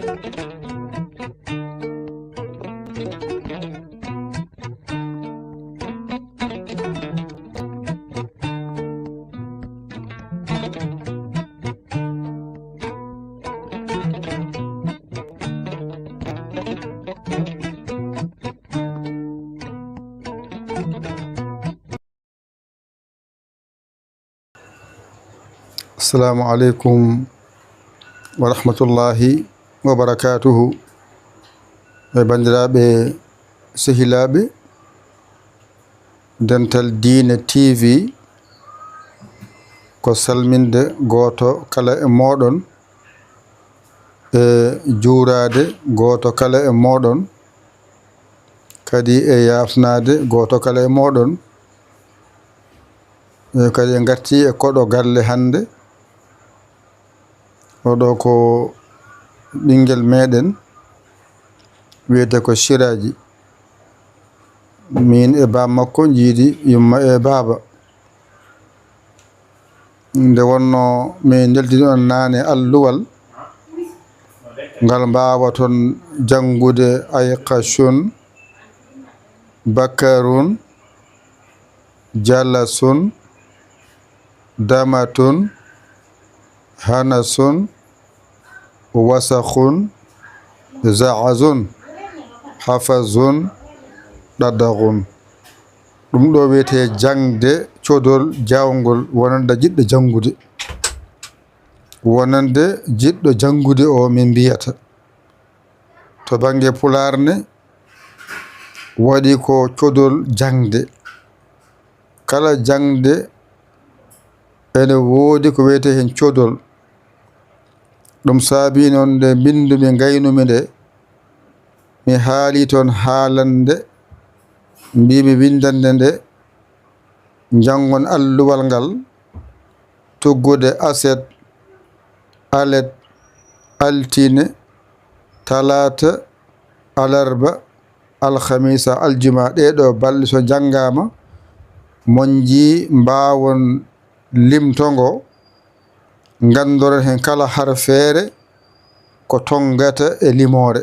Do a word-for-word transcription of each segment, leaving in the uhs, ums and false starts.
Assalamu aleykum wa rahmatullahi wa barakatuhu. E banndiraaɓe, sehilaaɓe, Dental Diine T V, ko salminde gooto kala e mooɗon, e juuraade gooto kala e mooɗon, kadi e yaafnaade gooto kala e mooɗon. E kadi en ngartii e koɗo galle hannde. Oɗo ko ɓinngel meɗen, wiyetee ko Siraaji. Min e baaba makko njiidi yumma e baaba. Nde wonnoo min ndeltini on naane alluwal, ngal mbaawaton janngude ayqashun, bakarun, jalasun, damatun, hanasun, wasakhun, za'azun, hafazun, ɗadaghun. Ɗum ɗo wiyetee jaŋde codol jawngol, wonande jiɗɗo janngude. Wonande jiɗɗo janngude o min mbiyata. To bannge Pulaar ne, waɗi ko codol jaŋde. Kala jaŋde ene woodi ko wiyetee heen codol. Ɗum saabii noon nde mbinndumi, ngaynumi nde, mi haali toon haalande, mbiimi winndannde nde, njanngon alluwal ngal, tuggude aset, alet, altine, talaata, alarba, alhamisa, aljuma. Ɗee ɗoo balɗe so njanngaama, mon njii mbaawon limto ngo, nganndoren heen kala harfeere ko tonngata e limoore.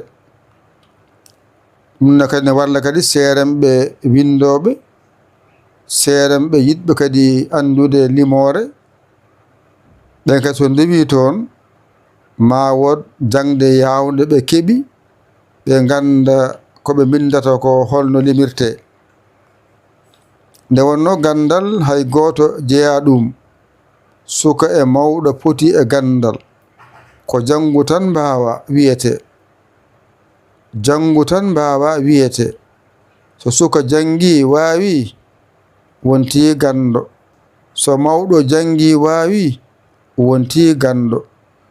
Ɗum ne kadi ne walla kadi seeremɓe winndooɓe, seeremɓe yiɗɓe kadi anndude limoore. Ɓen kadi so ndewii toon, maa wood jaŋde yaawnde ɓe keɓi, ɓe ngannda ko ɓe mbinndata ko holno limirtee. Nde wonnoo ganndal hay gooto jeyaa ɗum, suka e mawɗo poti e ganndal. Ko janngu tan mbaawa wiyetee. Janngu tan mbaawa wiyetee. So suka janngii, waawii, wontii ganndo. So mawɗo janngii, waawii, wontii ganndo.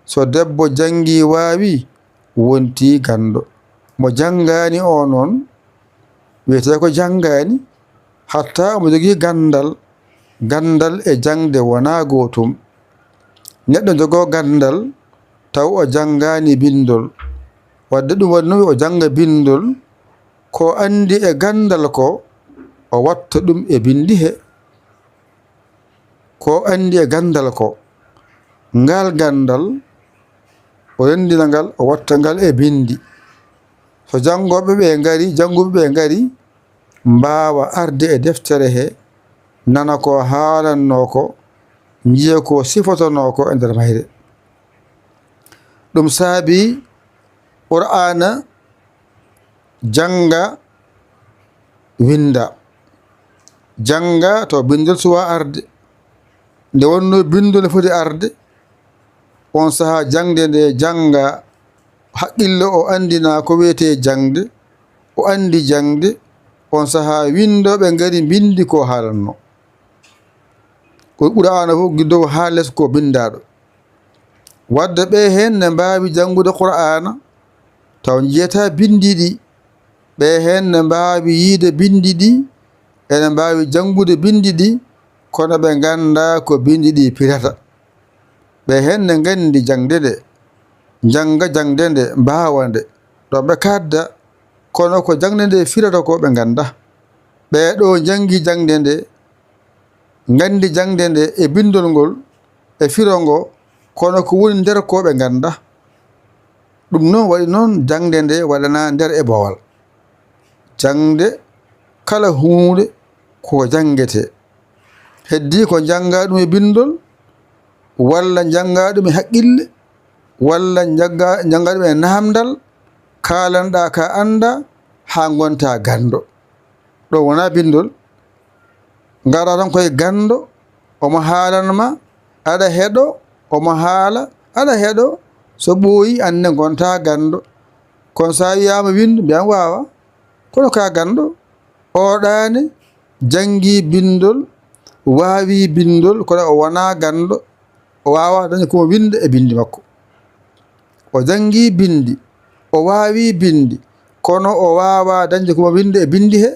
So debbo janngii, waawii, wontii ganndo. Mo janngaani o noon, wiyetee ko janngaani, hatta omo jogii ganndal. Ganndal e jaŋde wonaa gootum. Neɗɗo jogoo ganndal, taw o janngaani binndol. Waɗde ɗum waɗi noon o jannga binndol, ko anndi e ganndal ko, o watta ɗum e binndi he. Ko anndi e ganndal ko, ngal ganndal, o renndina ngal, o watta ngal e binndi. So janngooɓe ɓe ngari, jannguɓe ɓe ngari, mbaawa arde e deftere he, nana ko haalannoo ko, njiya ko sifotonoo ko e nder mayre. Ɗum saabii Qur'aana jannga, winnda. Jannga taw binndol suwaa arde. Nde wonnoo binndol ne foti arde, on sahaa jaŋde nde jannga, haqqillo o anndinaa ko wiyetee jaŋde, o anndi jaŋde, on sahaa winndooɓe ngari mbinndi ko haalannoo. Ko Qur'aana fof, dow haa les ko binndaaɗo. Waɗde ɓe heen ne mbaawi janngude Qur'aana, taw njiyataa binndi ɗi. Ɓe heen ne mbaawi yiyde binndi ɗi, ene mbaawi janngude binndi ɗi, kono ɓe nganndaa ko binndi ɗi pirata. Ɓe heen ne nganndi jaŋde nde, njannga jaŋde nde, mbaawa nde, ɗo ɓe kaadda, kono ko jaŋde nde firata ko ɓe nganndaa. Ɓee ɗoo njanngi jaŋde nde, nganndi jaŋde nde e binndol ngol, e firo ngo, kono ko woni nder ko ɓe nganndaa. Ɗum noon waɗi noon jaŋde nde waɗanaa nder e boowal. Jaŋde kala huunde ko janngetee. Heddii ko njanngaa ɗum e binndol, walla njanngaa ɗum e haqqille, walla njanngaa, njanngaa ɗum e naamndal, kaalanɗaa ka anndaa haa ngontaa ganndo. Ɗo wonaa binndol, ngaɗaa tan koye ganndo, omo haalan ma, aɗa heɗo, omo haala, aɗa heɗo, so ɓooyi anne ngontaa ganndo. Kono so a wiyaama winndu, mbiyan waawa, kono ka ganndo, o ɗaani janngii binndol, waawii binndol, kono o wonaa ganndo, o waawaa dañde ko mo winnde e binndi makko. O janngii binndi, o waawii binndi, kono o waawaa dañde ko mo winnde e binndi he.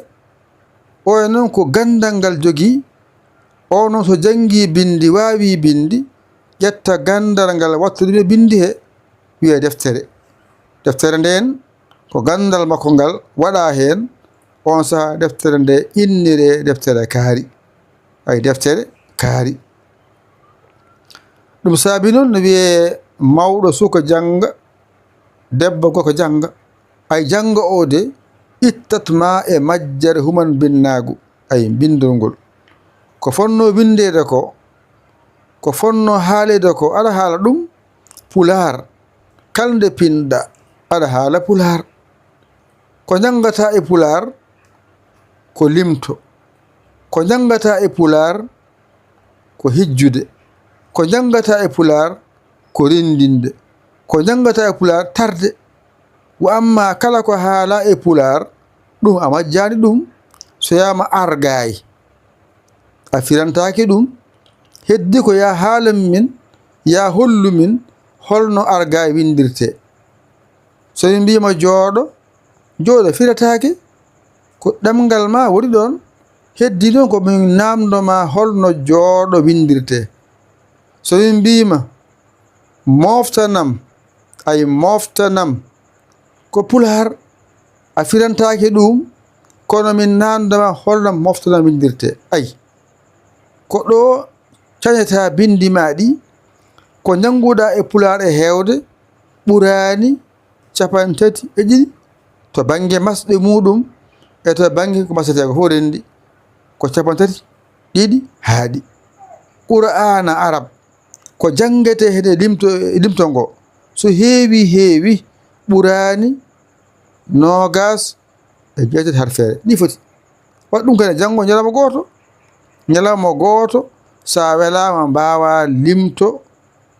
O e noon ko ganndal ngal jogii, o noon so janngii binndi, waawii binndi, ƴetta ganndal ngal watta ɗum e binndi he, wiyee deftere. Deftere ndeen ko ganndal makko ngal waɗaa heen, oon sahaa deftere nde inniree deftere kaari. Ay deftere kaari. Ɗum saabi noon no wiyee mawɗo suka jannga, debbo gorko jannga. Ay jannga o de ittat ma e majjere human binnaagu, ay binndol ngol. Ko fonnoo winndeede ko, ko fonnoo haaleede ko, aɗa haala ɗum pulaar. Kala nde pinɗa, aɗa haala pulaar. Ko njanngataa e pulaar, ko limto. Ko njanngataa e pulaar, ko hijjude. Ko njanngataa e pulaar, ko renndinde. Ko njanngataa e pulaar, tarde. Wa amma kala ko haalaa e pulaar, ɗum a majjaani ɗum, so yaama argaay. A firantaake ɗum. Heddi ko yaa haalan min, yaa hollu min holno argaay winndirtee. So mi mbiima jooɗo, jooɗo firataake. Ko ɗemngal ma woni ɗoon. Heddi noon ko min naamndo ma holno jooɗo winndirtee. So min mbiima mooftanam, ay mooftanam, ko pulaar, a firantaake ɗum, kono min naamndo ma holno mooftanam winndirtee. Ay, ko ɗo cañata binndi ma ɗi, ko njannguɗaa e pulaar e heewde, ɓuraani cappanɗe tati e ɗiɗi to bannge masɗe muuɗum e to bannge ko masletee ko fof renndi ko cappanɗe tati ɗiɗi haaɗi. Qur'aana arab ko janngetee heen e limto, e limto ngo, so heewi heewi ɓuraani noogaas e jeetati harfeere. Ni foti. Waɗ ɗum kadi janngo ñalawma gooto. Ñalawma gooto, so a welaama, mbaawaa limto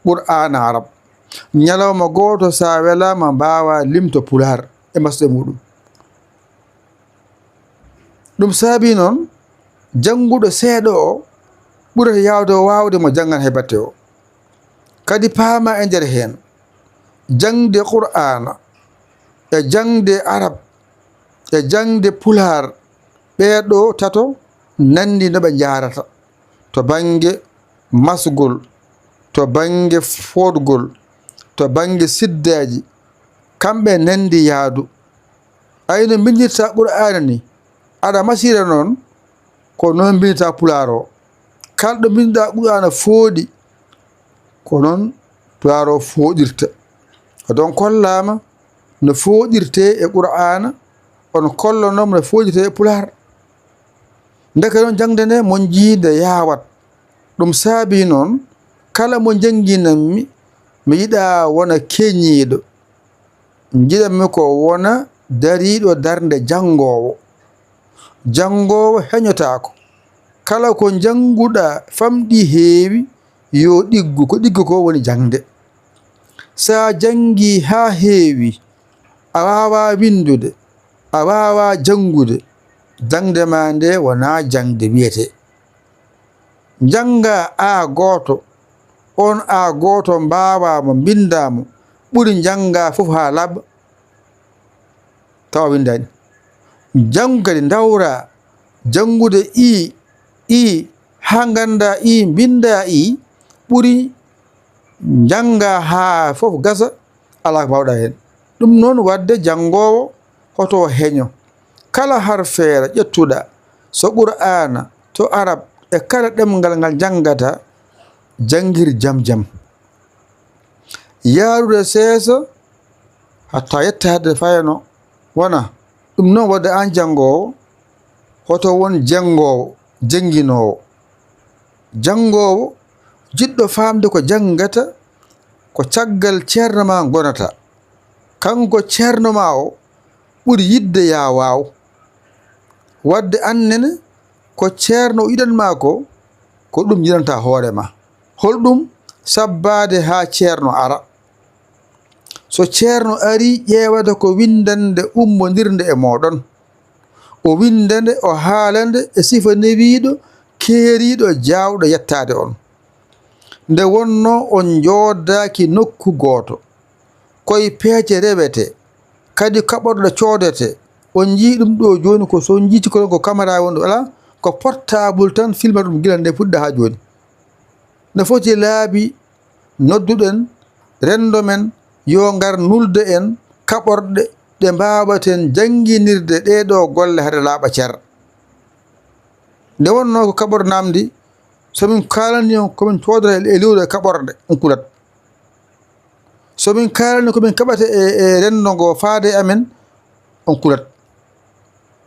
Qur'aana arab. Ñalawma gooto, so a welaama, mbaawaa limto pulaar e masɗe muuɗum. Ɗum saabii noon, jannguɗo seeɗa o ɓurata yaawde o waawde mo janngan hay batte o. Kadi paama e nder heen, jaŋde Qur'aana e jaŋde arab e jaŋde pulaar, ɓee ɗoo tato nanndi no ɓe njaarata to bannge masgol, to bannge fooɗgol, to bannge siddaaji, kamɓe nanndi yaadu. Ay no mbinndirta Qur'aana ni, aɗa masira noon, ko noon mbinndirta pulaar o. Kala ɗo mbinndirɗaa Qur'aana fooɗi, ko noon pulaar o fooɗirta. Kadi on kollaama no fooɗirtee e Qur'aana, on kollonooma no fooɗirtee e pulaar. Ndeke noon jaŋde nde mo jiinde yaawat. Ɗum saabii noon, kala mo njannginanmi, mi yiɗaa wona keñiiɗo. Njiɗanmi ko wona dariiɗo darnde janngoowo. Janngoowo heñotaako. Kala ko njannguɗaa famɗi heewi, yo ɗiggu, ko ɗiggu ko woni jaŋde. So a janngii haa heewi, a waawaa winndude, a waawaa janngude, jaŋde maa nde wonaa jaŋde wiyetee. Njanngaa A gooto, oon A gooto mbaawaa mo, mbinndaa mo, ɓuri njanngaa fof haa laaɓa, tawa winndaani. Janngu kadi ndawraa, janngude I, I, haa nganndaa I, mbinndaa I, ɓuri njanngaa haa fof gasa, alaa ko mbaawɗaa heen. Ɗum noon waɗde janngoowo hoto o heño. Kala harfeere ƴettuɗaa, so Qur'aana, to arab, e kala ɗemngal ngal njanngataa, janngir jam jam. Yaarude seesa, Ɓattaa yettaade fayano wona. Ɗum noon waɗde aan janngoowo, hoto won janngoowo, jannginoowo. Janngoowo jiɗɗo faamde ko janngata, ko caggal ceerno maa ngonata. Kanko ceerno maa o ɓuri yiɗde yaa waaw. Waɗde aan nene ko ceerno o yiɗan maa ko, ko ɗum yiɗanta hoore maa. Holɗum sabbaade haa ceerno ara? So ceerno arii ƴeewata ko winndannde ummondirnde e mooɗon. O winnda nde, o haala nde e sifa newiiɗo, keeriiɗo, jaawɗo yettaade on. Nde wonnoo on njoodaaki nokku gooto, koye peeje rewetee, kadi kaɓorɗe coodetee. On njiyii ɗum ɗo jooni ko so on njiytii ko, ko kamera woni ɗo, alaa, ko portable tan filmata ɗum gila nde fuɗɗa haa jooni. No foti laabi nodduɗen renndo men yo ngar nulde en kaɓorɗe ɗe mbaawaten jannginirde ɗee ɗoo golle hade laaɓa cer. Nde wonnoo ko kaɓorɗe naamndi, so min kaalanii on ko min coodata e lewru e kaɓorɗe, on kulat. So min kaalanii ko min kaɓata e, e renndo ngoo faade e amen, on kulat.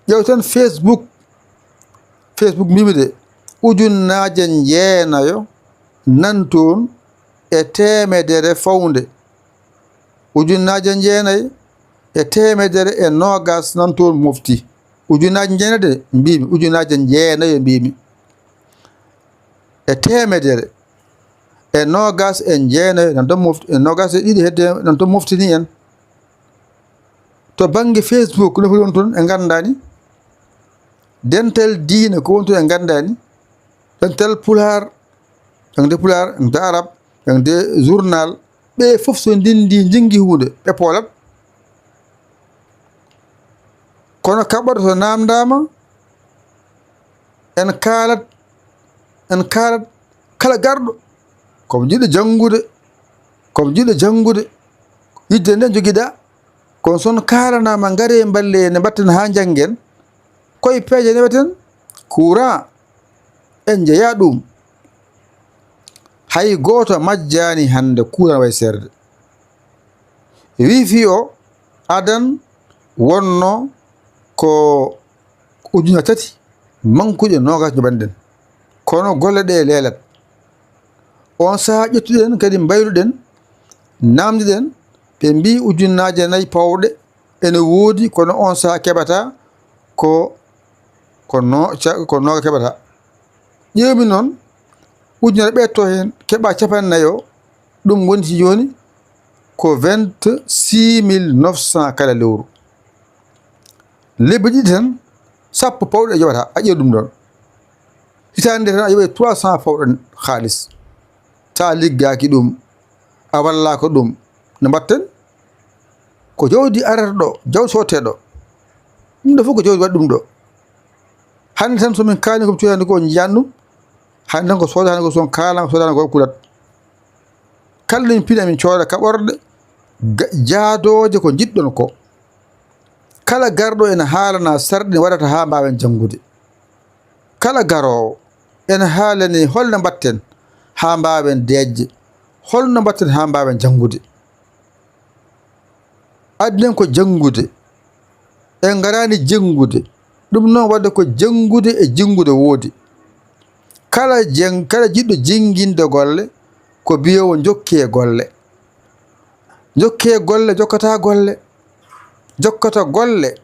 Ƴeewten Facebook, Facebook mbiimi de, ujunnaaje njeenayo nan toon e teemedere fawnde. Ujunnaaje njeenayo e teemedere e noogaas nan toon mofti. Ujunnaaje njeenayo de mbiimi, ujunnaaje njeenayo mbiimi. E teemedere e noogaas e njeenayo nan toon mofti, e noogaas e ɗiɗi hedde nan toon moftini en. To bannge Facebook, no foti won toon en nganndaani. Dental diine ko won toon en nganndaani. Dental pulaar, jangde pulaar, jangde arab, jangde journal. Ɓe fof so ndinndi njinngi huunde, ɓe poolat. Kono kaɓorɗe so naamndaama, en kaalat, en kaalat kala garɗo, ko mo jiɗɗo janngude, ko mo jiɗɗo janngude, yiɗde nde jogiɗaa, kono so on kaalanaama, ngaree mballee ne mbatten haa njanngen, koye peeje neweten, courant, en njeyaa ɗum. Hay gooto majjaani hannde courant wayi seerde. Wifi o adan wonno ko ujunere tati mankuuje noogaas njoɓanɗen. Kono golle ɗe leelat. On sahaa ƴettuɗen kadi mbayluɗen, naamndiɗen, ɓe mbii ujunnaaje nayi pawɗe ene woodi, kono on sahaa keɓataa ko, ko no-, ca-, ko nooga keɓataa. Ƴeewmi noon, ujunere ɓeydotoo heen, keɓaa capanɗe nayi o, ɗum wonti jooni ko vingt-six mille neuf cents kala lewru. Lebbi ɗiɗi tan, sappo pawɗe a yoɓataa, a ƴeew ɗum ɗoon. Hitaande nde tan a yoɓay trois cents pawɗe haalis. So a liggaaki ɗum, a wallaaka ɗum, no mbaɗten? Ko jawdi arata ɗo, jawdi sottee ɗo. Ɗum ɗo fof ko jawdi waɗi ɗum ɗo. Hannde tan so min kaali ko mi cuuɗaani ko, on njiyan ɗum. Hannde tan ko sooda, hannde ko so on kaalaama, soodaani ko kulat. Kala min pina min cooda kaɓorɗe ga-, jaadooje ko njiɗɗon ko. Kala garɗo ene haalana sarɗi ɗi waɗata haa mbaawen janngude. Kala garoowo ene haalani holno mbaɗten haa mbaawen deeƴde, holno mbaɗten haa mbaawen janngude. Addi en ko janngude, en ngaraani jenngude, ɗum noon waɗde ko janngude e jinngude woodi. Kala jeng-, kala jiɗɗo jinnginde golle, ko biyoowo njokkee golle. Njokkee golle, jokkataa golle. Jokkata golle,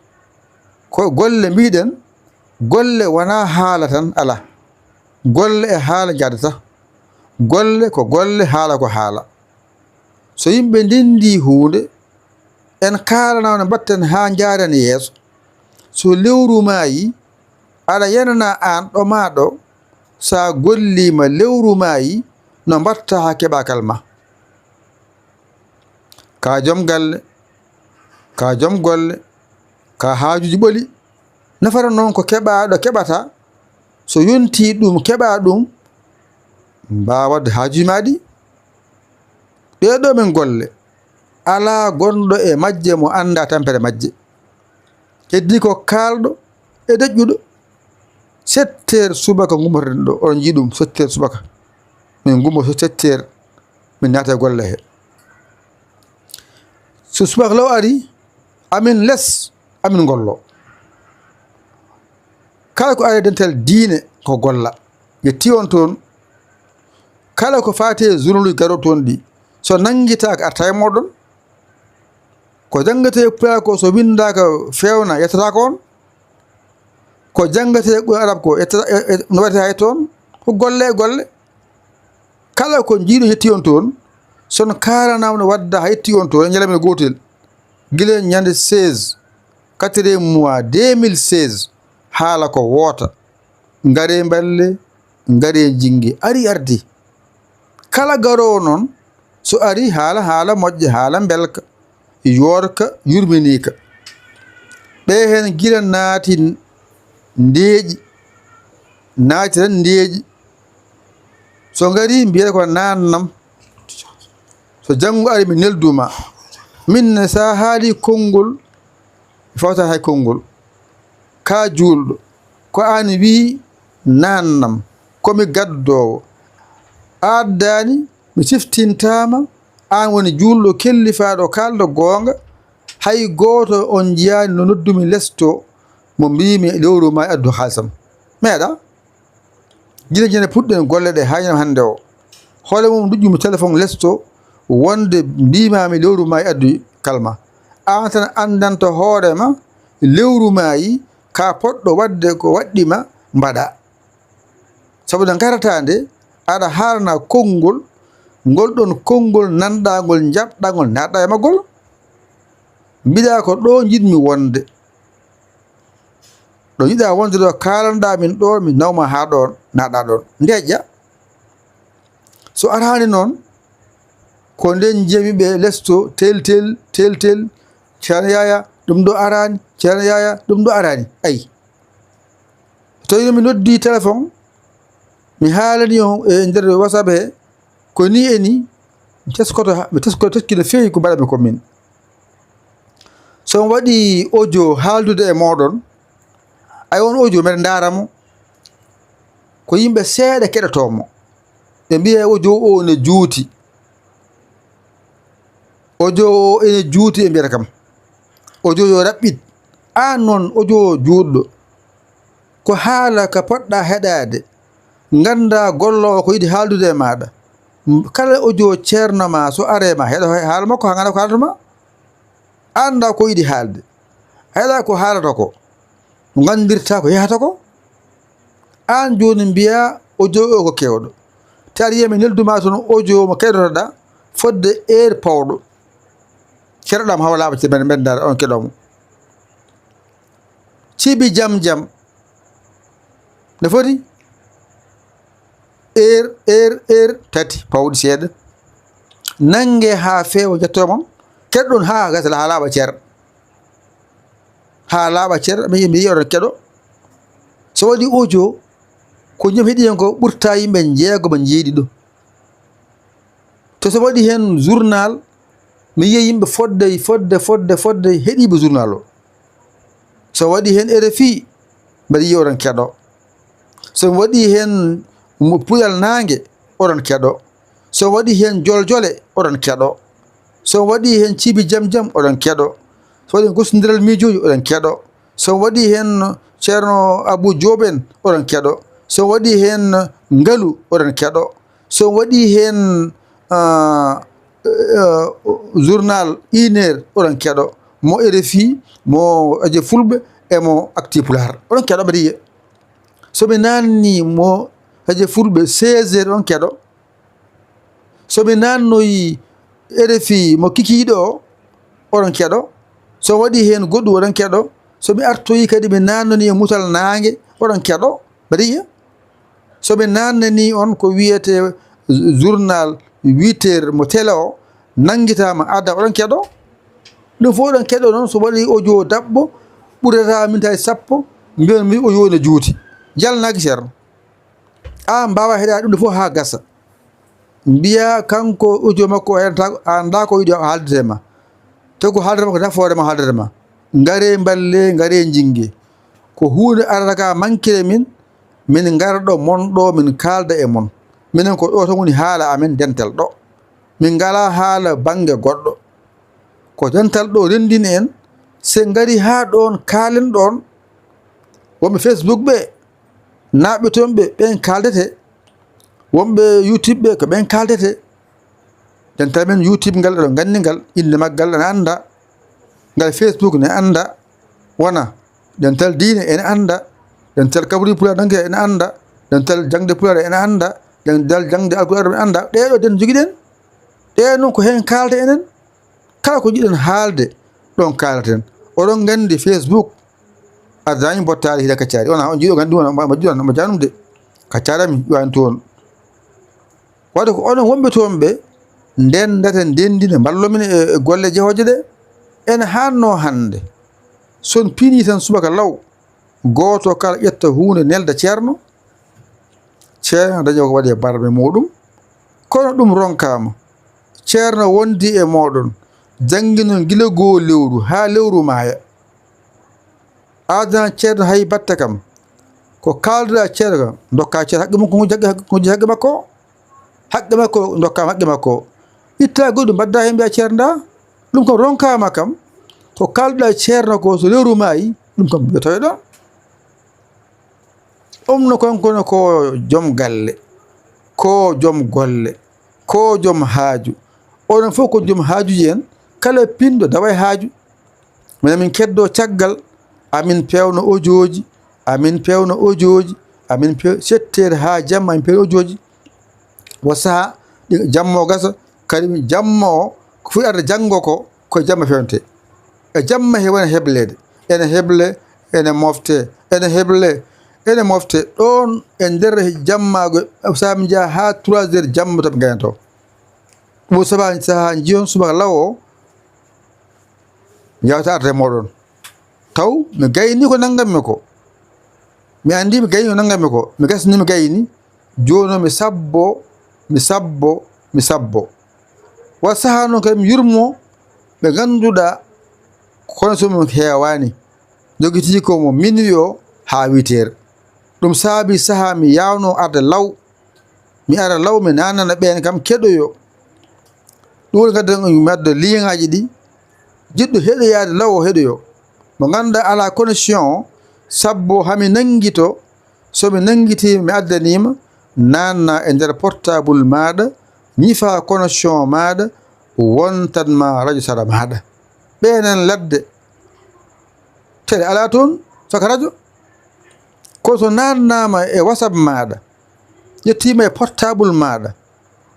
ko golle mbiɗen, golle wonaa haala tan, alaa. Golle e haala njahdata. Golle ko golle, haala ko haala. So yimɓe ndinndii huunde, en kaalanaama no mbaɗten haa njaaren yeeso. So lewru maayii, aɗa yenanaa aan ɗo maa ɗo, so a golliima lewru maayii, no mbaɗtaa haa keɓaa kal ma. Ka joom galle, ka joom golle, ka haajuuji ɓoli. Nafata noon ko keɓaaɗo keɓata, so yontii ɗum, keɓaa ɗum, mbaawa waɗde haajuuji maa ɗi. Ɗee ɗoo min golle, alaa gonɗo e majje mo anndaa tampere majje. Heddii ko kaalɗo e deƴƴuɗo. Sept heures subaka ngummotoɗen ɗo, oɗon njii ɗum, sept heures subaka. Min ngummoto sept heures, min naata e golle he. So subaka law ari, amin les, amin ngollo. Kala ko ari dental diine ko golla. Yetti on toon. Kala ko faati e journal garo toon ɗi. So nanngitaaka arta e mooɗon. Ko janngatee Pulaar ko so winndaaka feewna yettataako on. Ko janngatee Qur'aan Arab ko yettata-, e, e, no waɗata hay toon. Ko golle e golle. Kala ko njiiɗo yetti on toon, so no kaalanaa no wadda hay yetti on toon, e ñalawma gootel. Gila ñande seize, quatrième mois deux mille seize, haala ko woota. Ngaree mballe, ngaree jinnge. Ari ardi. Kala garoowo noon, so ari haala, haala moƴƴa, haala mbelka. Yoorka yurminiika. Ɓe heen gila naati ndeeƴi, naati tan ndeeƴi. So ngarii, mbiyata ko naannam. So janngo ari, mi nelduma. Min ne, so a haalii konngol, mi fawta hay konngol. Ka juulɗo, ko aan wii naannam, ko mi gaddoowo. A addaani, mi siftintaama, aan woni juulɗo kellifaaɗo kaalɗo goonga, hay gooto on njiyaani no noddumi les to, mo mbiimi lewru ma e addu haalisam. Meeɗa? Gila jene puɗɗen golle ɗe haa ñande hannde o. Hoore mum nduƴƴumi téléphone les to, wonde mbiimaami lewru ma e addu kalma. Aan tan anndanto hoore ma lewru maayi, ka poɗɗo waɗde ko waɗɗi ma mbaɗa. Sabu nde ngarata nde, aɗa haalana konngol, ngol ɗon konngol nanɗaa ngol, njaɓɗaa ngol, naatɗaa e maggol. Mbiɗa ko ɗo njiɗmi wonde. Ɗo njiɗaa wonde ɗo, kaalanɗaa min ɗo, mi nawma haa ɗon, naatɗaa ɗon. Ndeeƴƴa. So araani noon, ko nden njiyami ɓe les to, tel, tel, tel, tel, Ceerno Yaya, ɗum ɗo araani, Ceerno Yaya, ɗum ɗo araani. Ayi. Tawi no mi noddi téléphone, mi haalani on e nder WhatsApp he, ko ni e ni, mi teskoto ha, mi teskoto, teski no feewi ko mbaɗami ko min. So mi waɗi audio haaldude e mooɗon, ay on audio mbeɗa ndaara mo, ko yimɓe seeɗa keɗotoo mo. Ɓe mbiya audio o ne juuti. Audio o ene juuti, ɓe mbiyata kam. Audio yo raɓɓit. Aan noon, audio o juutɗo. Ko haala ka poɗɗa heɗaade. Ngannda golloowo ko yiɗi haaldude e maaɗa. M-, kala audio ceerno ma, so aree ma, heɗo he-, haala makko, haa ngannda ko haalata ma. Annda ko yiɗi haalde. A heɗa ko haalata ko. No nganndirta ko yahata ko. Aan jooni mbiya audio o ko keewɗo. Te aɗa yiya mi nelduma toon audio mo keɗotoɗa fodde heure pawɗo. Keɗoɗam hawa laaɓa ce-, mbeɗa, mbeɗa ndaara on keɗomo. Cibi jam jam. Ne foti? Heure, heure, heure tati pawɗi seeɗa. Nannge haa feewa, njetto mon. Keɗɗon haa gasa, haa laaɓa cer. Haa laaɓa cer, mi, mi yiya oɗon keɗo. So waɗi audio, ko ñoom heɗi hen ko ɓurta yimɓe jeego ɓe njeeɗi ɗo. To so waɗi heen journal, mi yiya yimɓe fodde, fodde, fodde, fodde heɗiiɓe journal o. So waɗi heen R F I, mbeɗa yiya oɗon keɗo. So mi waɗi heen mo Puƴal Naange, oɗon keɗo. So waɗi heen Joljole, oɗon keɗo. So waɗi heen Cibi Jam Jam, oɗon keɗo. So waɗi heen Gosndiral Miijooji, oɗon keɗo. So waɗi heen Ceerno Abuu Joob en, oɗon keɗo. So waɗi heen Ngalu, oɗon keɗo. So waɗi heen, ah, eh, journal Une Heure, oɗon keɗo. Mo R F I, mo Aje Fulɓe, e mo Actu Pulaar. Oɗon keɗo, mbeɗa yiya. So mi naanni mo Aje Fulɓe, seize heures, oɗon keɗo. So mi naannoyi R F I mo kikiiɗo o, oɗon keɗo. So waɗi heen goɗɗum, oɗon keɗo. So mi artoyi kadi, mi naannoni e Mutal Naange, oɗon keɗo. Mbeɗa yiya. So mi naannani on ko wiyetee journal huit heures mo télé o, nanngitaama adda, oɗon keɗo. Ɗum fof oɗon keɗo noon, so waɗi audio daɓɓo, ɓurata mintaji sappo, mbiyon mi audio ne juuti. Jalnaaki ceerno. A mbaawa heɗaade ɗum ɗo fof haa gasa. Mbiya kanko audio makko o heɗata, a anndaa ko yiɗi o haaldata e ma. Taw ko haaldata ma ko nafoore ma haaldata ma. Ngaree mballee, ngaree njinnge. Ko huunde arata ka mankire min, min ngara ɗo mon ɗo, min kaalda e mon. Minen ko ɗo tan woni haala amen dental ɗo. Min ngalaa haala bannge goɗɗo. Ko dental ɗo renndini en, se ngari haa ɗoon kaalen ɗoon, wonɓe Facebook ɓe, naaɓe toon ɓe, ɓeen kaaldete, wonɓe YouTube ɓe, ko ɓeen kaaldete. Dental men YouTube ngal, eɗon nganndi ngal, innde maggal ene annda, ngal Facebook ne annda, wona dental diine ene annda, dental kabri pulaar nanke ene annda, dental jaŋde pulaar ene annda, dental jaŋde alkuraan ene annda. Ɗee ɗo den njogiɗen, ɗee noon ko heen kaalta enen. Kala ko jiɗen haalde, ɗoon kaalaten. Oɗon nganndi Facebook, addaani mbottaari hila kaccaari. Wona on jiɗo nganndi wona, ma, ma jiɗo, ma janum de. Kaccaari mi, ƴuwani toon. Wadde ko onon wonɓe toon ɓe, ndendata, ndendina, mballo min e, e golle jehooje ɗe. Ene haanno hannde. Son pini tan subaka law, gooto kala ƴetta huunde nelda ceerno. Ceerno dañi ko waɗi e barme muɗum. Kono ɗum ronkaama. Ceerno wondi e mooɗon. Jannginon gila goo lewru haa lewru maaya. Aadana ceerno hay batte kam. Ko kaalduɗaa ceerno kam, ndokkaa ceerno haqqe mum ko ngujji haqqe, ko ngujji haqqe makko. Haqqe makko, ndokkaa haqqe makko. Ittaa goɗɗum, mbaɗdaa heen mbiyaa ceerno ndaa. Ɗum kam ronkaama kam. Ko kaalduɗaa ceerno ko so lewru maayi, ɗum kam yo tawe ɗoon. Ɗum no kanko ne ko joom galle, ko joom golle, ko joom haaju. Onon fof ko joom haajuuji en. Kala pinɗo dawa e haaju. Minen min keddoo caggal, amin peewna ojooji, amin peewna ojooji, amin peew-, setteere haa jamma, amin peewna ojooji. Wo sahaa, ɗi-, jamma o gasa, kadi jamma o, ko fuɗi arde janngo ko, ko e jamma feewnetee. E jamma he wona hebleede, ene heble, ene mofte, ene heble, ene mofte. Ɗoon e nder jammaago, so mi njaha haa trois heures jamma to ɓe ngayna to. Ɗum sahaa, sahaa njiyon subaka law o, yawta arde e mooɗon. Taw mi gayni ko nanngammi ko. Mi anndi mi gayni ko nanngammi ko. Mi gasni mi gayni. Jooni mi sabbo, mi sabbo, mi sabbo. Wa sahaa noon kadi mi yurmo ɓe ngannduɗaa kono so mum heewaani. Jogitii ko mo minuit o haa huit heures. Ɗum saabi sahaa mi yaawno arde law. Mi ara law, mi naanana ɓeen kam keɗoyo. Ɗum woni kadi mi adda liyaŋaaji ɗi. Jiɗɗo heɗoyaade law o heɗoyo. Mo ngannduɗaa alaa connexion o, sabbo hami nanngito, so mi nanngitii mi addaniima, naanna e nder portable maaɗa, ñifa connexion maaɗa, wontan ma radio sara maaɗa. Ɓeenan ladde. Tele alaa toon, saka radio. Ko so naannaama e WhatsApp maaɗa, ƴettiima e portable maaɗa,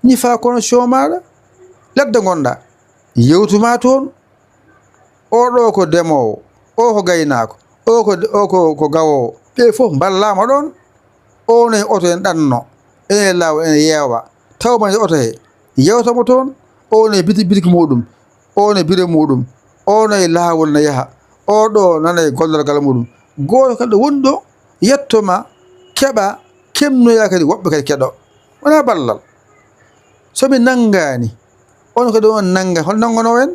ñifa connexion maaɗa, ladde ngonɗaa, yewtu ma toon. Oo ɗoo ko demoowo, oo ko gaynaako, oo ko, oo ko, ko gawoowo. Ɓe fof mballaama ɗoon. Oo ne oto en ɗanno, ene laawol ene yeewa, taw ma e oto he, yewta mo toon. Oo ne biti-, bitiki muɗum, oo ne bire muɗum, oo ne laawol ne yaha, oo ɗoo nana e gollorgal muɗum. Gooto kala woni ɗo, yetto ma, keɓa, kemnoya kadi woɓɓe kadi keɗo. Wonaa ballal. So mi nanngaani, on kadi on nannga, hol nannganoowo en?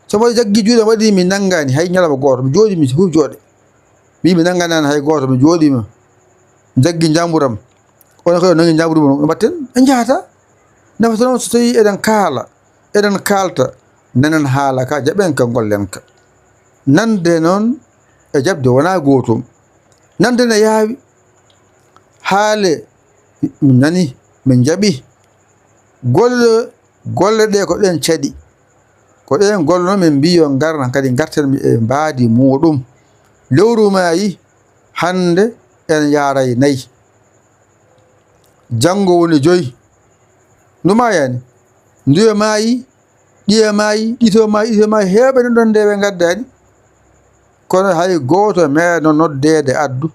So mbaɗi jaggi juuɗe, waɗi mi nanngaani hay ñalawma gooto, mi jooɗii mi fof jooɗe. Mbii mi nannganaani hay gooto, mi jooɗii ma. Jaggi njamburam. Onon kadi on nanngi njamburam, no mbaɗten? En njahata. Nafata noon so tawii eɗen kaala, eɗen kaalta, nanen haala ka, jaɓen ka, ngollen ka. Nande noon e jaɓde wonaa gootum. Nande ne yaawi. Haale min nani, min njaɓi. Golle, golle ɗe ko ɗen caɗi. Ko ɗen golle noon min mbii yo ngar, kadi ngarten e mbaadi muɗum. Lewru maayi, hannde en yaaray nayi. Janngo woni joyi. Ndu maayaani. Nduye maayi, ɗiye maayi, ɗito maayi, ɗito maayi, heewɓe no ɗon ndewe ngaddaani. Kono hay gooto meeɗno noddeede addu.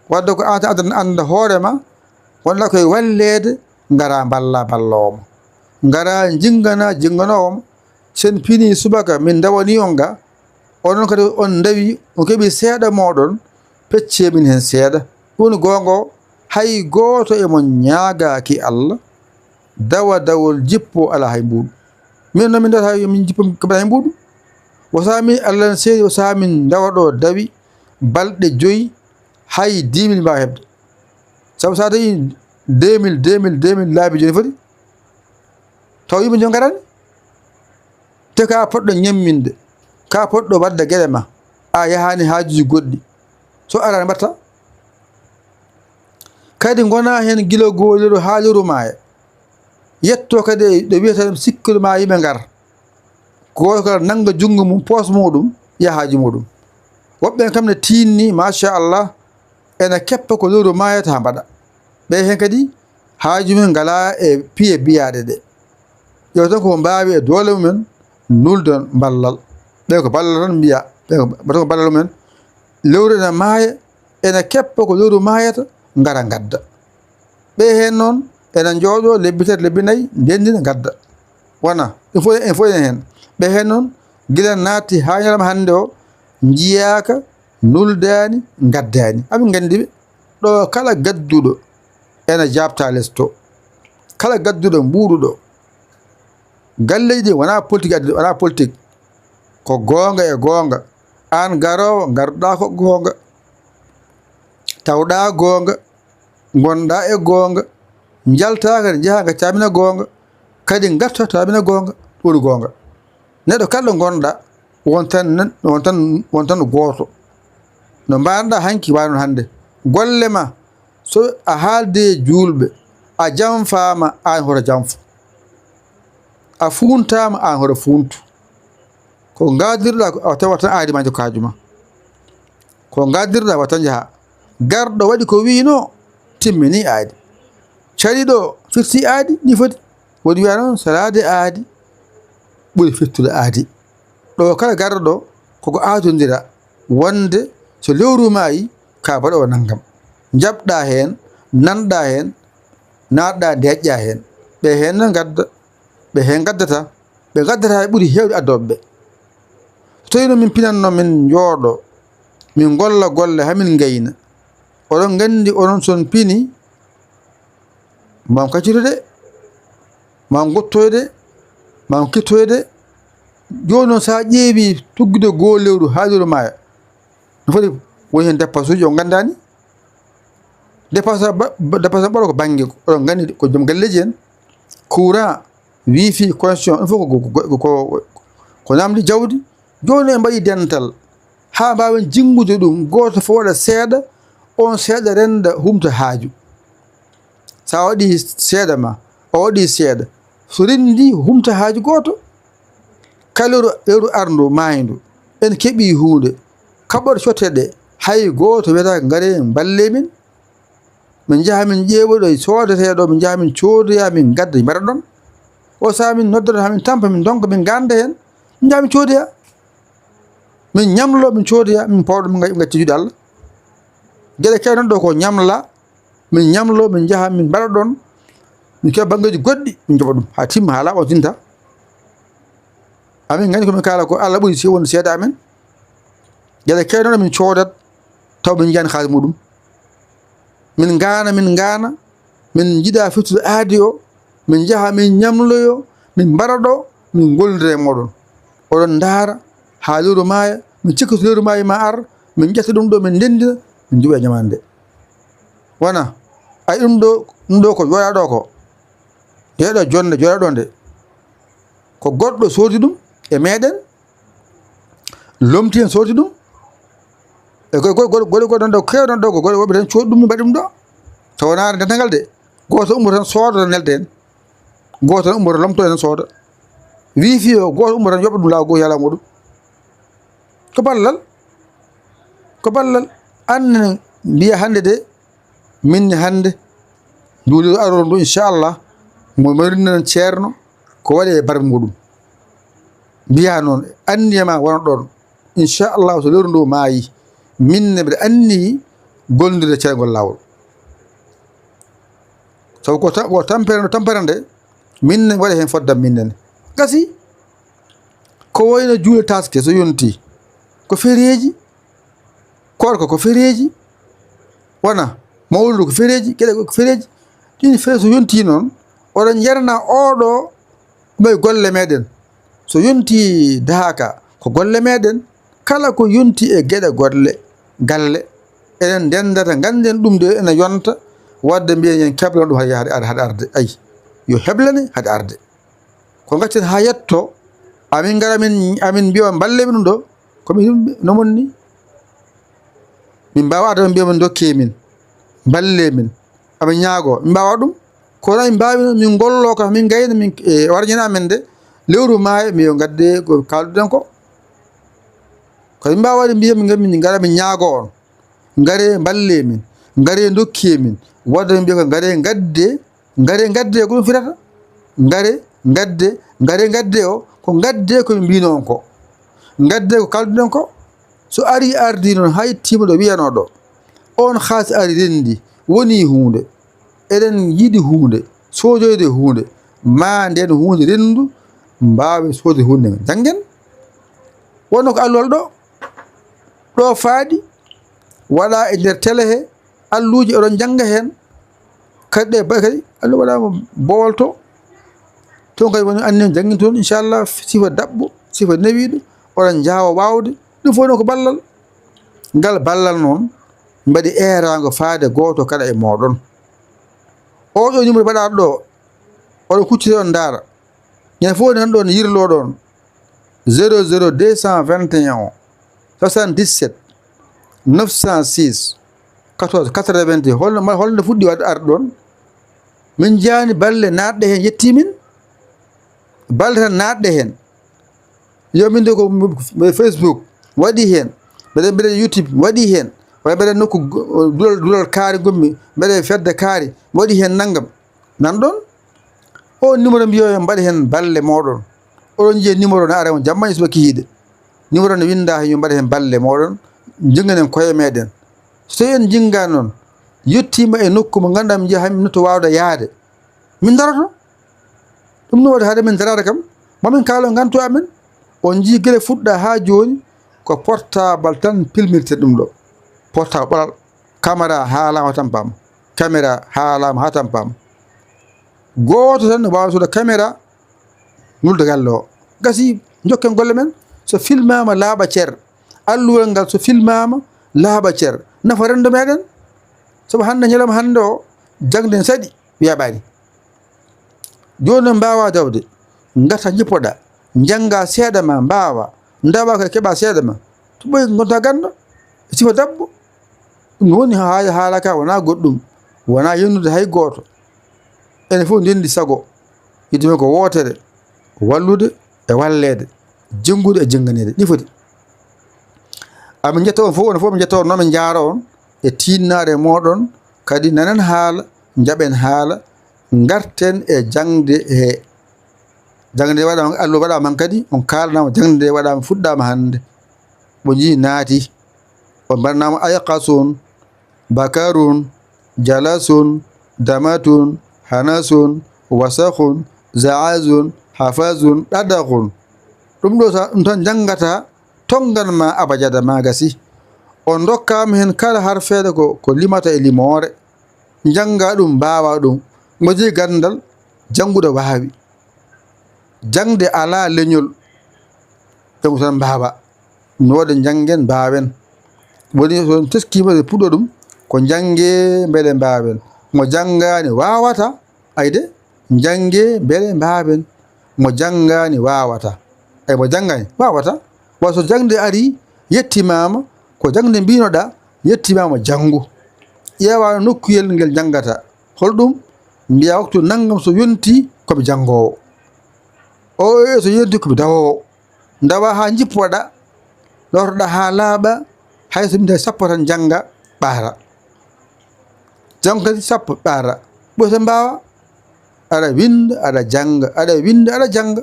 Wadde ko an tan addan-, annda hoore ma, wonɗa koye walleede, ngara mballa balloowo ma. Ngara njinnganaa jinnganoowo ma. Sen pinii subaka, min ndawanii on ga, onon kadi on ndawi, on keɓi seeɗa mooɗon, peccee min heen seeɗa. Ɗum woni goonga o, hay gooto e mon ñaagaaki Alla, dawa dawol jippoo alaa hay mbuuɗu. Min noon min ndawata yo min jippo keɓata hay mbuuɗu. Wo sahaa min Alla ne seedi, wo sahaa min ndawa ɗo dawi balɗe joyi, hay dix mille mbaawa heɓde. Sabu so a tawi deux mille, deux mille, deux mille laabi jooni foti, taw yimɓe jooni ngaraani. E ka poɗɗo ñemminde, ka poɗɗo waɗde geɗe ma, a yahaani haajuuji goɗɗi. So araani mbatta. Kadi ngona heen gila gooliru haa liru maaya. Yetto kadi e ɗo wiyata ɗum sikkiru ma yimɓe ngar. Gooto kala nannga junngo mum, poos muɗum, yahaaji muɗum. Woɓɓe en kam ne tiinni, machallah, ena keppa ko lewru maayata haa mbaɗa. Ɓe heen kadi haaju men ngalaa e piye biyaaɗe ɗe. Yo tan ko mbaawi e doole mumen nulde ballal. Ɓe ko ballal tan mbiya, ɓe ko, ɓe ko ballal mumen. Lewru ena maaya, ena keppa ko lewru maayata, ngara ngadda. Ɓe heen noon, ena njooɗoo lebbi tati, lebbi nayi, ndenndina ngadda. Wona, il faut, il faut en heen. Ɓe heen noon, gila naatti haa ñalawma hannde o, njiyaaka, nuldaani, ngaddaani. Amin nganndi ɓe. Ɗo kala gadduɗo ena jaabta les to. Kala gadduɗo mbuuɗuɗo. Galleeji ɗi wonaa politique addi, wonaa politique. Ko goonga e goonga. Aan garoowo, ngarɗaa ko goonga. Tawɗaa goonga. Ngonɗaa e goonga. Njaltaa kadi, njahaa ngaccaa min e goonga. Kadi ngartaa tawa min e goonga. Ɗum woni goonga. Neɗɗo kala ɗo ngonɗaa, won tan nan-, won tan, won tan gooto. No mbaanɗaa hanki, waawi noon hannde. Golle ma, so a haalde e juulɓe, a janfaama, aan hoto janfu. A fuuntaama, aan hoto fuuntu. Ko ngaadirɗaa ko, a tawat tan aadi ma jokka haaju ma. Ko ngaadirɗaa wata njaha. Garɗo waɗi ko wiinoo, timmini aadi. Cariɗo firti aadi, ni foti. Woni wiya noon, salaade aadi ɓuri firtude aadi. Ɗo kala garɗo ɗo, koko aadondira wonde so lewru maayi, ka baɗoowo nanngam. Njaɓɗaa heen, nanɗaa heen, naatɗaa ndeeƴƴaa heen. Ɓe heen no ngadda, ɓe heen ngaddata, ɓe ngaddata e ɓuri heewde addooɓe ɓe. So tawii no min pinatno, min njooɗo, min ngolla golle haa min ngayna. Oɗon nganndi onon son pini, ma on kaccitoy de, ma on ngottoy de, ma on kittoy de. Jooni noon, so a ƴeewi tuggude goo lewru haa lewru maaya, no foti woni heen dépenseuji on nganndaani. Dépense ba-, ba-, dépense ɓaɗo ko bannge, oɗon nganndi ko joom galleeji en, courant, wifi, connexion, ɗum fof ko, ko, ko, ko, ko namdi jawdi. Jooni en mbaɗi dental, haa mbaawen jinngude ɗum, gooto fof waɗa seeɗa, oon seeɗa rennda humta haaju. So a waɗii seeɗa ma, o waɗii seeɗa, so renndii humta haaju gooto. Kala lewru, lewru arndu maayndu, en keɓii huunde, kaɓoto cotte ɗe, hay gooto wiyataake ngaree mballee min. Min njaha min ƴeewa ɗo e soodeteeɗo, min njaha min coodoya, min ngadda mbaɗa ɗon. O sahaa min noddoto haa min tampa, min ndonka, min ngannda heen. Min njaha min coodoya. Min ñamlo, min coodoya, min pawɗo, min ngacca juuɗe Allah. Geɗe keewɗe ɗo ko ñamla, min ñamlo, min njaha, min mbaɗa ɗon, min keɓa banngeeji goɗɗi, min njoɓa ɗum haa timma, haa laaɓa, on tinta. Amin nganndi ko min kaala ko Allah ɓuri si wonde seeɗa amen. Geɗe keewɗe ɗo min coodat, taw min njiyaani haalis muɗum. Min ngaana, min ngaana, min njiɗa firtude aadi o, min njaha, min ñamloyo, min mbaɗa ɗo, min ngollondira e mooɗon. Oɗon ndaara haa lewru maaya, min cikka so lewru maayi ma ar, min ƴetta ɗum ɗo, min ndenndina, min njoɓa ñamaande nde. Wona, ay ɗum ɗo, ɗum ɗo ko jooɗaa ɗo ko, nde ɗo jonnde jooɗaa ɗo nde, ko goɗɗo soodi ɗum e meeɗen, lomti en soodi ɗum. E goɗ-, goɗ-, goɗ-, goɗ-, goɗɗo ɗo keewɗo ɗo ko goɗɗo woɓɓe tan coodi ɗum, mbaɗi ɗum ɗo. Tawa naare dental ngal de, gooto ummoto tan sooda nelde en. Gooto tan ummoto lomto en sooda. Wifi o, gooto ummoto tan yoɓa ɗum laawol gooto yala muɗum. Ko ballal. Ko ballal. Anne mbiya hannde de, min ne hannde, ndu lewru arooru ndu, inchallah, mo marinnan ceerno, ko waɗi e barme muɗum. Mbiya noon, anniya ma wona ɗoon. Inchallah, so lewru ndu maayi, min ne mbiɗa anniyi gollondirde ceerngol laawol. Sabu ko ta-, ko tampere, no tampere nde, min ne waɗa heen foddam min nene. Gasi, ko wayno juulde taske so yonti, ko fereeji, koorka ko fereeji, wona mawludu ko fereeji, geɗe ko fereeji. Ɗin feere so yonti noon, oɗon njarna oɗo ɓay golle meɗen. So yonti daaka ko golle meɗen, kala ko yonti e geɗe golle, galle, enen ndendata, ngannden ɗum de ene yonta, wadde mbiyen yen keblan ɗum haɗa, haɗa, haɗa arde. Ay, yo heblane haɗa arde. Ko ngaccen haa yetto, Amin ngara, amin, amin mbiya on, "Mballe min ɗum ɗo." Ko min ɗum no monni. Min mbaawa adda, min mbiya min, "Ndokkee min, mballee min." Amin ñaagoo, min mbaawa ɗum. Kono min mbaawi, min ngolloo kam, min ngayna, min, e, warñina amen de. Lewru maayo, mi yo ngadde ko kaalduɗen ko. Ko min mbaawa waɗde, mbiya min, min ngara, min ñaagoo on. "Ngaree, mballee min. Ngaree, ndokkee min." Wadde min mbiya ko, "Ngaree, ngaddee." Ngaree, ngaddee, ko ɗum firata. Ngaree, ngaddee, ngaree, ngaddee o, ko ngaddee ko min mbiyno on ko. Ngaddee ko kaalduɗen ko. So arii, ardii noon, hay timo ɗo wiyanoo ɗo. On haasi ari renndi, wonii huunde. Eɗen yiɗi huunde, soodoyde huunde. Maa ndeen huunde renndu, mbaawen soodde huunde men. Janngen. Wonno ko alluwal ɗo. Ɗo faaɗi, waɗa e nder tele he, alluuje oɗon njannga heen. Kadi ɗe ba-, kadi alluwa waɗaama boowal to. Toon kadi woni anndi on janngin toon, inchallah, sifa daɓɓo, sifa newiiɗo, oɗon njaawa waawde. Ɗum fof noon ko ballal. Ngal ballal noon, mbaɗi eeraango faade gooto kala e mooɗon. Oo ɗoo numéro mbaɗaaɗo ɗo, oɗo hucciti on ndaara. Ñande fof nan ɗon yirlo ɗon. Zéro zéro deux cent vingt et un, soixante-dix-sept, neuf cent six, quatorze, quatre-vingt-dix. Holno, ma-, holno fuɗɗi waɗ-, arde ɗon? Min njaani balle naatɗe heen, yetti min. Balle tan naatɗe heen. Yo min de ko m-, m-, Facebook waɗi heen. Mbeɗa, mbeɗa YouTube waɗi heen. Walla mbeɗa nokku go-, duɗal, duɗal kaari ngonmi. Mbeɗa fedde kaari waɗi heen nanngam. Nan ɗon, o numéro mbiyo en mbaɗa heen balle mooɗon. Oɗon njiya numéro ne ara on jamma e suba kihiiɗe. Numéro ne winnda heen yo mbaɗa heen balle mooɗon, njinganen koye meɗen. So tawi en njinga noon, yettiima e nokku mo ngannduɗaa min njiya hannde min to waawde yaade. Min daroto. Ɗum no waɗi hade min daraade kam, ma min kaalo ngantu amen. On njii gila fuɗɗa haa jooni, ko portable tan pilmirte ɗum ɗo. Portable ɓalal. Caméra haalaama haa tampaama. Caméra haalaama haa tampaama. Gooto tan ne waawi soda caméra, nulda galle o. Gasi, njokken golle men. So filmaama laaɓa cer. Alluwal ngal so filmaama laaɓa cer. Nafa renndo meɗen. Sabu hannde, ñalawma hannde o, jaŋde ne saɗi, weeɓaani. Jooni noon mbaawaa dawde. Ngata njippoɗaa. Njanngaa seeɗa ma mbaawa. Ndawaa ko keɓaa seeɗa ma. To ɓooy ngontaa ganndo. E sifa daɓɓo. Ɗum woni haa haala ka wonaa goɗɗum. Wonaa yennude hay gooto. Enen fof ndenndi sago. Yiɗde men ko wootere. Wallude e walleede. Jenngude e jennganeede. Ɗi foti. Amin njetta on fof, on fof min njetta on, noon min njaara on e tiinnaare mooɗon. Kadi nanen haala, njaɓen haala, ngarten e jaŋde he. Jaŋde waɗaama, allo waɗaama hankadi, on kaalanaama jaŋde waɗaama, fuɗɗaama hannde. Ɓo njii naati, on mbaɗanaama ayqasun, bakarun, jalasun, damatun, hanasun, wasakhun, zaazun, hafazun, ɗadakhun. Ɗum ɗo sa-, ɗum tan njanngata, tonngan ma abajada ma gasi. On ndokkaama heen kala harfeere ko, ko limata e limoore. Njannga ɗum, mbaawa ɗum. Mo jeyi ganndal, jannguɗo waawi. Jaŋde alaa leñol. Janngu tan mbaawa. No waɗi njanngen, mbaawen. Woni so on teskiima, ɓe puɗɗo ɗum, ko njannge mbele mbaawen. Mo janngaani waawata, ayde, njannge mbele mbaawen. Mo janngaani waawata. Ay, mo janngaani waawata. Wa so jaŋde arii, yettimaama, ko jaŋde mbinoɗaa, yettimaama janngu. Ƴeewa nokkuyel ngel njanngata. Holɗum? Mbiya waktu nanngam so yontii, ko mi janngoowo. O, o, so yontii, ko mi dawoowo. Ndawa haa njippoɗa, lortoɗa haa laaɓa, hay so minti sappo tan jannga, ɓaara. Janngo kadi sappo ɓaara. Ɓoyta mbaawa, aɗa winnda, aɗa jannga, aɗa winnda, aɗa jannga.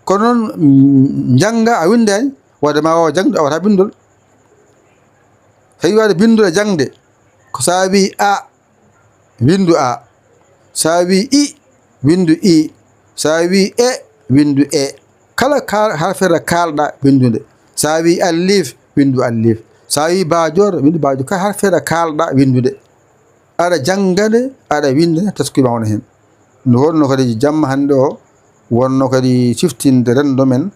Kono noon, mm, njannga a winndaani, wadde ma waawa jaŋde, a waɗata binndol. Tawi waɗde binndol e jaŋde, ko so a wii a, winndu a. So a wii i, winndu i. So a wii e, winndu e. Kala ka-, harfeere kaalɗa, winndu nde. So a wii alif, winndu alif. So a wii baajoor, winndu baajoor. Kala harfeere kaalɗa, winndu nde. Aɗa jannga nde, aɗa winnda nde, taskuyma wona heen. No wonno kadi jamma hannde o, wonno kadi siftinde renndo men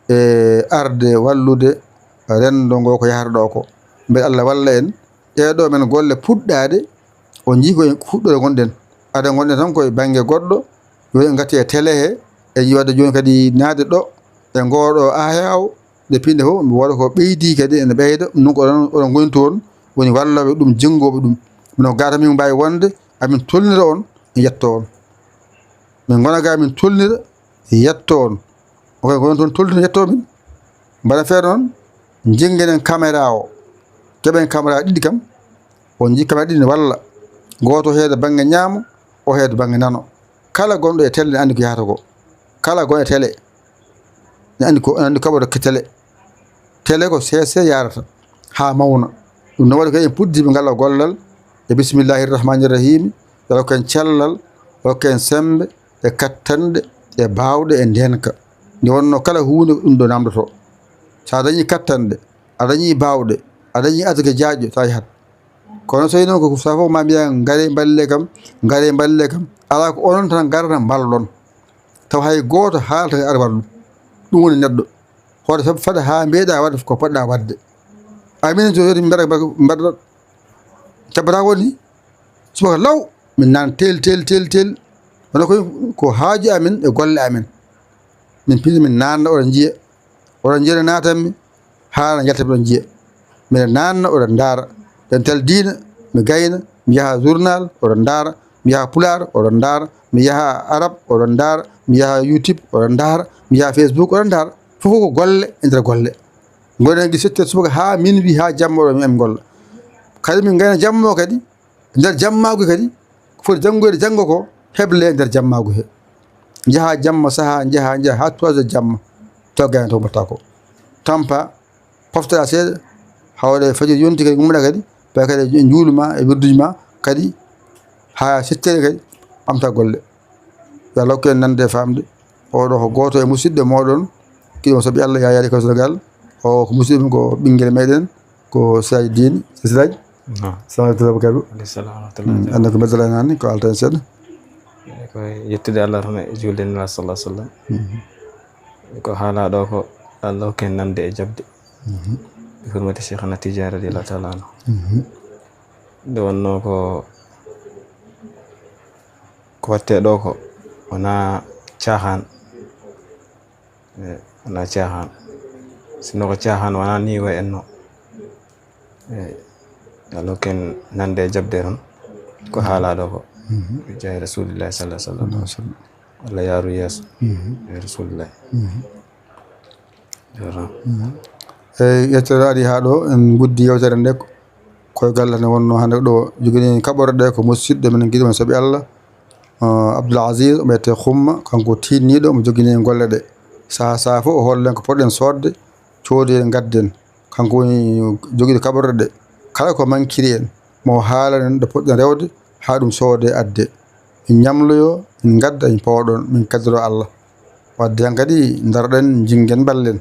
e arde wallude renndo ngo ko yahata ɗo ko. Mbele Allah walla en. Ɗee ɗo men golle puɗɗaaɗe, o njii ko e fuɗɗoore ngonɗen. Ada ngonɗen tan koye bannge goɗɗo, yo en ngati e tele he, e yiwade jooni kadi naade ɗo, e ngooɗo ayaawo, ɗe pinɗe fof, mi waɗa ko ɓeydi kadi ene ɓeyda, ɗum noon ko oɗon, oɗon ngoni toon, woni wallooɓe ɗum, jinngooɓe ɗum. Mino gata min mbaawi wonde, amin tolnira on, e yetto on. Min ngona ga min tolnira, e yetto on. O kay ko on toon tolnira yetto min. Mbaɗa feere noon, njinnganen caméra o. Keɓen caméra ɗiɗi kam, on njii caméra ɗiɗi ne walla. Gooto heedo bannge ñaamo, o heedo bannge nano. Kala gonɗo e télé ne anndi ko yahata ko. Kala gonɗo e télé ne anndi ko, anndi kaɓoto ke télé. Télé ko seese yarata haa mawna. Ɗum ne waɗi ko en puɗɗiima ngal o gollal e bismillahi rahmani rahimi. Yo Allah hokku en cellal, hokku en semmbe e kattanɗe e baawɗe e ndeenka. Nde wonnoo kala huunde ko ɗum ɗo namndotoo. So a dañii kattanɗe, a dañii baawɗe, a dañii aduke jaajɗo, so a yahat. Kono so wii noon ko sahaa fof ma mbiya, "Ngaree mballe kam, ngaree mballe kam." Alaa ko onon tan ngarata mballon. Taw hay gooto haalata e ar wallu. Ɗum woni neɗɗo. Hoto fed-, fada haa mbeeɗa waɗde ko poɗɗa waɗde. Amin so yoti mbaɗa, mbaɗa, mbaɗa, cabbata woni subaka law, min naan tel, tel, tel, tel. Kono ko, ko haaju amin e golle amin. Min pini, min naanna, oɗon njiya. Oɗon njiya no naatanmi, haala njalta, miɗon njiya. Miɗa naanna, oɗon ndaara. Dental diina, mi gayna, mi yaha journal, oɗon ndaara. Mi yaha Pulaar, oɗon ndaara. Mi yaha Arab, oɗon ndaara. Mi yaha YouTube, oɗon ndaara. Mi yaha Facebook, oɗon ndaara. Fof ko golle e nder golle. Ngoɗen gi sept heures subaka haa minuit, haa jamma oɗo mi, mi golla. Kadi min gayna jamma o kadi, nder jammaagu kadi, ko foti janngoyde janngo ko, heble e nder jammaagu he. Njaha jamma saha, njaha, njaha haa trois heures jamma, taw gayna taw mbatta ko. Tampa, poftoɗa seeɗa, hawre fajiri yonti kadi, ummoɗa kadi, tawa kadi e njuulu ma, e wirduji ma, kadi haa sept heures kadi, ɓamta golle. Yo Allah hokku en nande e famde. Oɗo ko gooto e musidɓe moɗon, kiɗo mo sabi Allah, Yaya Kawsara Gal. O ko musidɗo men, ko ɓinngel meɗen, ko Siraji Diin, Siraji. Naam. Salamu aleykum, Babacar. Aleykum salam wa rahmatullah. Mm, anda ko mbeddala en hanni, ko alta en seeɗa. Ko yettude Allah tan e julde Nela sallallahu alaihi wasallam. Mhm. Ko haala ɗo ko Allah hokku en nande e jaɓde. Mhm. Bi hurmati Cheikhana Tidiane radiyallahu ta'ala anhu. Mhm. Nde wonnoo ko, ko watte ɗo ko wona caaxaan. Eh, wona caaxaan. Sinno ko caaxaan, wona ni wayi en no. Eh, yo Allah hokku en nande e jaɓde tan ko haala ɗo ko. Mhm. Bi jaahi Rasulillahi sallallahu alaihi wasallam. Sallallahu alaihi wasallam. Allah yaaru yeeso. Mhm. Ya Rasulillahi. Mhm. Jarama. Mhm. Eyi, yettere ari haa ɗo, en nguddi yewtere nde ko, koye galle ne wonno hannde ɗo, jogini kaɓorɗe ɗe ko musidɗo men giɗo men sabi Allah, eh, Abdoul Aziz, o wiyete Xumma, kanko tinniiɗo, omo jogini en golle ɗe. Saha saha fof o hollen ko poɗɗen soodde, coodoyen ngadden. Kanko woni jogiiɗo kaɓorɗe ɗe. Kala ko mankiri en, mo haalanen ɗo poɗɗen rewde, haa ɗum soodee addee. Min ñamloyo, min ngadda, min pooɗon, min kaddoro Allah. Wadde han kadi ndaroɗen, jingen, mballen.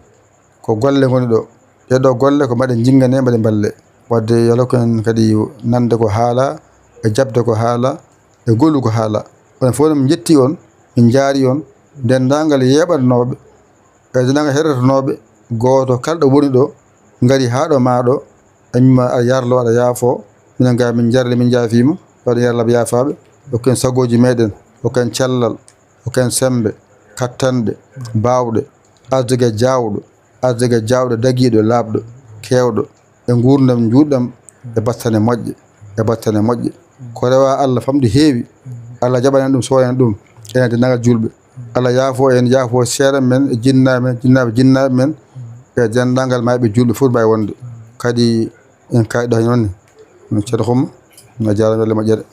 Ko golle ngoni ɗo. Ɗee ɗo golle ko mbaɗen, jingane, mbaɗen, mballe. Wadde yo Allah hokku en kadi nande ko haala, e jaɓde ko haala, e golu ko haala. Onon fof min njetti on, min njaari on, denndaangal yeeɓannooɓe, e denndaangal heɗotonooɓe, gooto kala ɗo woni ɗo, ngari haa ɗo maa ɗo, e mimma aɗa yarlo, aɗa yaafo, minen ga min njarli, min njaafiima, waɗa yarlaaɓe yaafaaɓe, hokku en sagooji meɗen, hokku en cellal, hokku en semmbe, kattanɗe, baawɗe, arsike jaawɗo, arsike jaawɗo, dagiiɗo, laaɓɗo, keewɗo, e nguurndam njuutɗam, e battane moƴƴe, e battane moƴƴe. Ko rewa Allah famɗi heewi. Allah jaɓanen ɗum, soonen ɗum. Enen denndaangal juulɓe. Allah yaafo en, yaafo seeɗa men, e jinnaaɓe men, jinnaaɓe jinnaaɓe men, e denndaangal maayɓe juulɓe fof mbaawi wonde. Kadi en kayɗo hay noon ne. Ceerno Xumma, a jaaraama, welle moƴƴere.